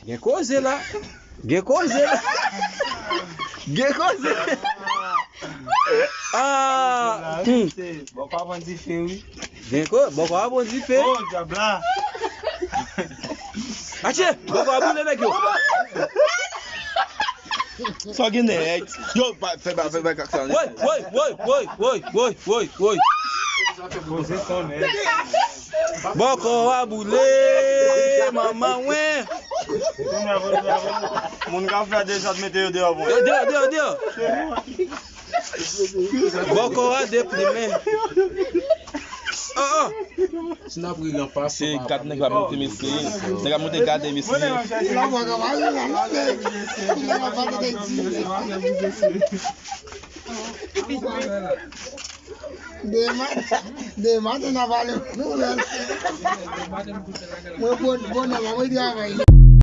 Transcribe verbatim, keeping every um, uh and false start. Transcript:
Gen koze la. Gen koze la. Gen koze. Ah, hmm. Bòkò a pran dife wi. Gen ko, bòkò a pran dife. Oh, dyab la. Atye, bòkò a boule nèg yo. Sa gen nèg. Yo, pa, fè ba, fè ba kak sa. Woy, woy, woy. Bòkò a boule, manman wen. Moun k ap fè desant mete yo deyò pou mwen. Deyò, deyò, deyò. Bòkò a deplimen. Oh, oh. Si n ap ri lan pa, se kat nèg la monte mesye. Nèg la monte gade mesye. Deman, deman, te nan pale pou lè. Mwen bon, bon, nan mwen travay.